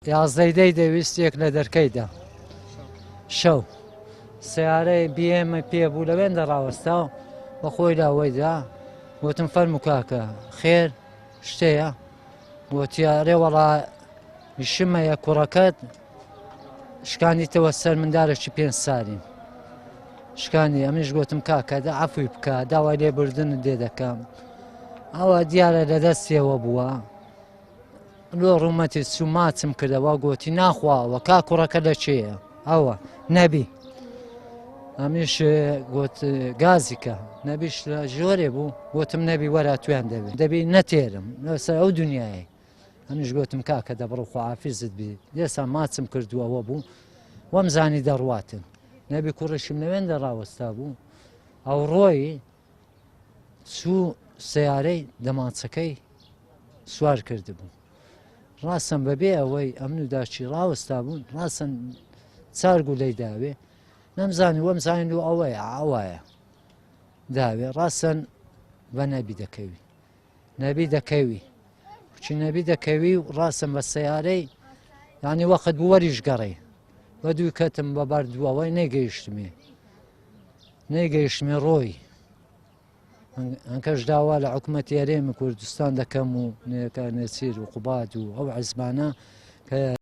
یازدەی دەی دەویست یەک لە دەرکەی دا شەو سیارەی BM پێ بوو لەوێندە ڕاوەستا و بە خۆی لاوەی دا وتم فەرموو کاکە خێر شتەیە وتی ئەرێ وەڵا شمەیە کوڕەکەت شکانیتەوە سەر مندارێکی پێنج سالین شکانی ئەمنیش گوتم کاکە دە عەفوی بکە داوای لێبوردنت لێ دەکەم ئەوە دیارە لە دەستیەوە بووە لۆ ڕوومەتی چوو ماچم کردەوە گۆتی ناخوا ئەوە کا کوڕەکە لە کێیە ئەوە نەبی ئەمیش گوت گازی کە نەبیش لە ژۆرێ بوو گوتم نەبی وەرە تویان دەبێت دەبی نەتێرم لەسەر ئەو دنیای ئەمیش گوتم کاکە دەبڕ خواحافیزت بی دێسا ماچم کردووەوە بوو وەم زانی دەڕواتن نەبی کوڕیشم لەوێندە ڕاوەستا بوو ئەو ڕۆی چوو سەیارەی دەمانچەکەی سوار کردبوو ڕاستم بەبێ ئەوەی ئەمن و داچی ڕاوەستا بوون ڕاستن چار گولەی داوێ نەمزانی وەم زانین و ئەوەیە ئاوایە داوێ ڕاستن بە نەبی دەکەوی نەبی دەکەوی چی نەبی دەکەوی و ڕاستم بە سیارەی ینی وەخت بوو وەریش گەڕێ بە دوو کەتم بە بەردووەوەی نەگەیشتمێ نەیگەیشتمێ ڕۆی هەنکەش داوا لە حکوومەتی هەرێمی کوردستان دەکەم و نێکە نێچیر و قوباد و ئەو عزبانە کە.